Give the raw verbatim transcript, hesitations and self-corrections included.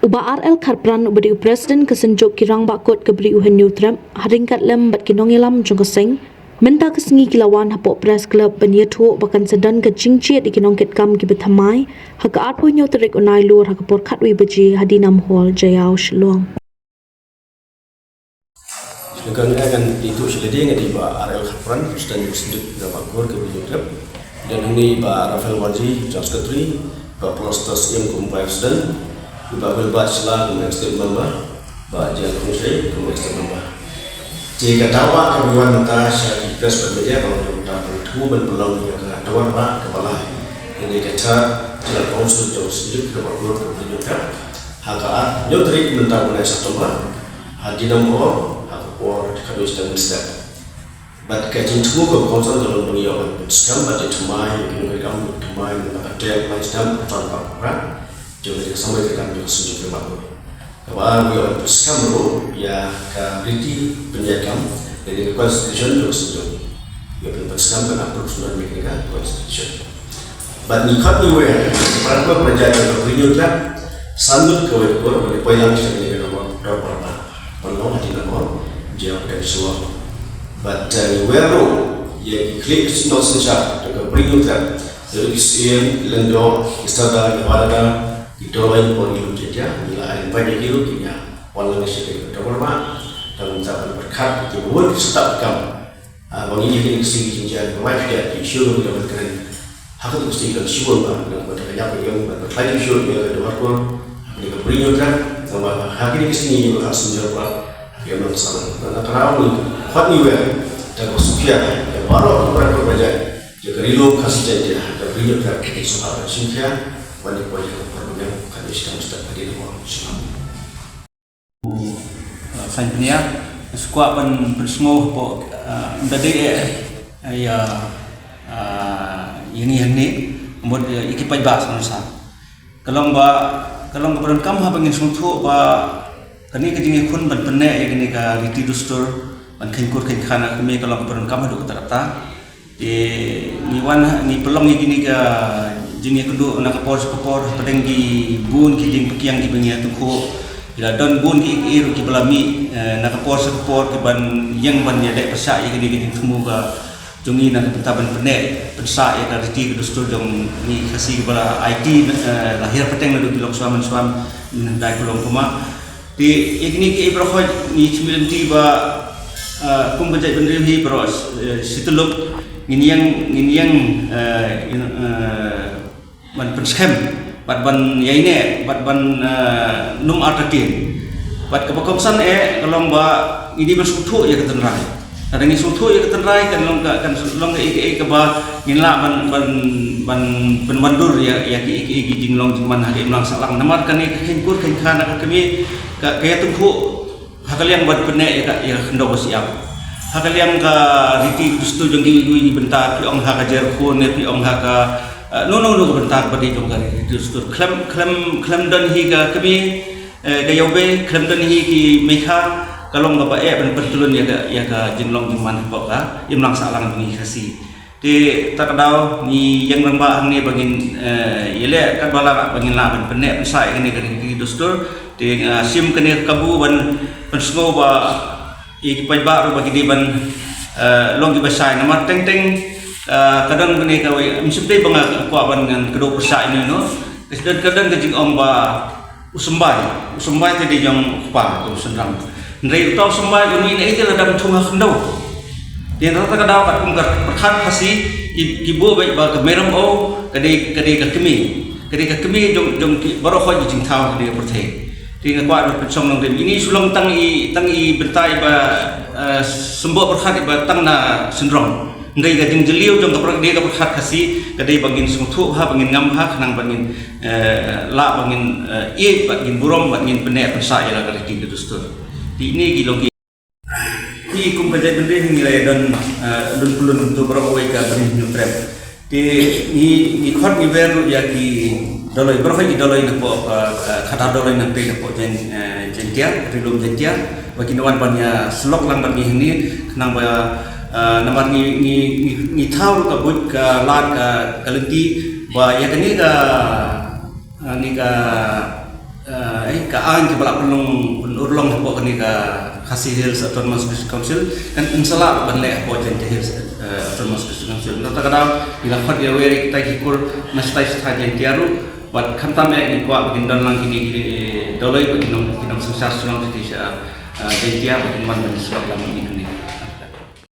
U Bah R L Kharpran uba dei u President ka Synjuk ki Rangbah Kut ka Bri u Hynñiewtrep, ha ryngkat lem bad ki nongïalam jong ka seng, mynta ka sngi ki la wan hapoh Press Club ban ïathuh ba kan sa don ka jingjied ïa ki nongkitkam kiba thymmai ha ka arphew hynñiew tarik u Nailur ha ka por khatwei baje ha Dinam Hall, Jaïaw, Shillong. Ka ngan ïa kan ïathuh sha lade, nga dei Bah R L Kharpran, President u Synjuk Rangbah Kut ka Bri u Hynñiewtrep. Don hangne Bah Raphael Warji, General Secretary, Bah Prosper Syiem kum Vice President, Bah Wilbert Shylla kum Executive Member, Bah J L Kongshei kum Executive Member. Te ka dawa kaba wan mynta sha ki press bad media, ba ngi don ka dawa ban pynlong ïa ka dawa ba kaba lai. Ïa ka third General Council jong u Synjuk Rangbah Kut ka Bri u Hynñiewtrep. Ha ka ar, hynñiew tarik mynta u bnai September, ha Dinam Hall, ha ka por khatwei shiteng mynstep. Bad ka jingthmu ka council ka long ban ïoh ban pynskhem bad ïa thymmai ïa ki nongkitkam, thymmai na ka tiar, thymmai sdang ka ton ka program jong ka jingsamoi ka kam jong ka Synjuk Rangbah Kut. Kaba ar, ïoh ban pynskhem ruh ïa ka riti pynïaid kam lane ka constitution jong ka Synjuk. Ïoh ban pynskhem ban approve sdang ïa ka constitution. Bad ngi khot ngi wer, para kor para jait ka Bri u Hynñiewtrep, san ngut kawei ka por ban poi lang sha kane ka dorbar, dorbar ba ban long ha Dinam Hall, Jaïaw, Pdeng, Shillong. Bad, eh, ngi wer ruh ïa ki khlieh ki nongsynshar jong ka Bri u Hynñiewtrep, ïa ki syiem, ki lyngdoh, ki sordar, ki bah dada, ki dolloi bad ki lum Jaiñtia, ngi la ai invite ïa ki ruh kin ïa wan lang sha kane ka dorbar ba, dang ban pyrkhat ïa ki bun ki setup kam. Ah, ba ngi ïa kine ki sngi ki jingjia, ba ngi ïa ki shuh ruh ban kren. Ha katu ka sngi kan shuh ba ngi ka ïap ka ïeng, ba ka thlai ki shuh ïa ka dorbar kor. Ha kane ka Bri u Hynñiewtrep, ba ha kine ki sngi ba ka sngi ba ha ki ïam nongsalang. Ba na ka daw ngi khot ngi wer, da ka sngewkhia ïa baroh ki para kor ba jait, ïa ka Ri Lum Khasi Jaiñtia, ka Bri u Hynñiewtrep, ki sngewbha ban sngewkhia, ban ïa poi ïa ka por ba ngi ka dei sdang sdang ka dei na mo sngewbha. Uh, Sain Pnia, nga sngewkwah ban pynsngew hapoh, uh, ynda dei eh, eh, ïa, uh, ïa ngi hangne, mut, uh, ïa ki paidbah sngewsih. Ka long ba, ka long kaba donkam ha ba ngin sngewthuh ba kane ka jingïakhun ban pynneh ïa kane ka riti dustur, ban kheiñ kur kheiñ kha na kmie, ka long kaba donkam haduh katta katta. Te ngi wan, ngi pynlong ïa kine ka jingïakynduh na ka por sha ka por hapdeng ki bun ki jingpyrkhat kiba ngi ïa tyngkhuh. Ki la don bun ki, ki ruh kiba la mih, eh, na ka por sha ka por kiban ïeng ban ïaleh pyrshah ïa kine ki jingthmu ka jong ngi na ka bynta ban pynneh pynsah ïa ka riti ka dustur jong ngi Khasi kiba la aiti, eh, la hiar pateng naduh ki longshuwa manshuwa, ngi dei ka long kumne. Te ïa kine kiei baroh khoit ngi shim lynti ba, ah, kum ka jaitbynriew hi baroh, eh, shi tylli ngin ïeng, ngin ïeng, eh, ïa, eh, ban pynskhem bad ban ïaineh bad ban, eh, nym artatien. Bad kaba kongsan eh ka long ba ngi dei ban sngewthuh ïa ka tynrai. Lada ngi sngewthuh ïa ka tynrai kan long ka, kan long kaei kaei kaba ngin lah ban, ban, ban pynwandur ïa, ïa kiei kiei ki jinglong jingman ha ka imlang sahlang. Namar kane ka kheiñ kur kheiñ kha na ka kmie ka, ka ïatyngkhuh ha ka liang ban pynneh ïa ka, ïa ka khyndew ba shyiap. Ha ka liang ka riti dustur jong kiwei kiwei ki bynta, phi ong ha ka jer khun ne phi ong ha ka, eh, no no no ka bynta kaba dei jong ka riti dustur. Khlem, khlem, khlem don hi ka kmie, eh, ka ïawbei, khlem don hi ki meikha, ka long kaba eh ban pyntlun ïa ka, ïa ka jinglong jingman hapoh ka imlang sahlang jong ngi Khasi. Te ta ka daw ngi ïeng rangbah hangne ba ngin, eh, ïaleh katba lah ba ngin lah ban pynneh pynsah ïa kane ka riti dustur. Te, eh, shim kane ka kabu ban pynsngew ba ïa ki paidbah ruh ba ki dei ban, eh, long kiba shai namar teng teng, eh, ka don kane kawei, ym shym dei ba nga kwah ban ngan kdew pyrshah ino ino. Ka don, ka don ka jingong ba u symbai, u symbai te dei jong u kpa jong u shynrang. Hynrei uta u symbai u mih na ei te lada ym thung ha khyndew. Te na kata ka daw katkum ka pyrkhat Khasi, ki, ki buh beit ba ka Merom O ka dei, ka dei ka kmie. Ka dei ka kmie jong, jong ki baroh khoit ki jingthaw ha kane ka pyrthei. Te nga kwah ban pynshong nongrim. Ine shu long tang i, tang i bynta iba, eh, symboh pyrkhat iba tang na syndrong. Hynrei ka jingjylliew jong ka pyrkhat, ka pyrkhat Khasi ka dei ba ngin sngewthuh bha, ba ngin ngam bha, khnang ba ngin, eh, lah ba ngin, eh, ïeit, ba ngin burom, ba ngin pynneh pynsah ïa la ka riti ka dustur. Te ine ki long ki, ki kum ka jaitbynriew ngi la ïa don, eh, don pynlun tu baroh kawei ka Bri u Hynñiewtrep. Te ngi, ngi khot ngi wer ruh ïa ki dolloi, baroh ki dolloi napoh, eh, eh, khadar dolloi na pdeng napoh Jain, eh, Jaintia, Ri Lum Jaintia. Ba kin wan ban ïa syllok lang bad ngi hangne, khnang ba, ah, namar ngi, ngi, ngi, ngi thaw ruh ka buit ka lad ka, ka lynti ba ïa kane ka, ah, ne ka, Ka aiñ kaba la pynlong, pynurlong hapoh kane ka Khasi Hills Autonomous District Council kan ym sah ban leh hapoh Jaintia Hills Autonomous District Council. Nangta ka daw ngi la khot ïa wei kita ki kur na shatai shatai Jaintia ruh, bad khamtam eh ngi kwah ba kin don lang kine ki doloi ba kin ong, kin ong synshar shnong kiti sha Jaintia ba kin wan ban shlok lang ïa kine.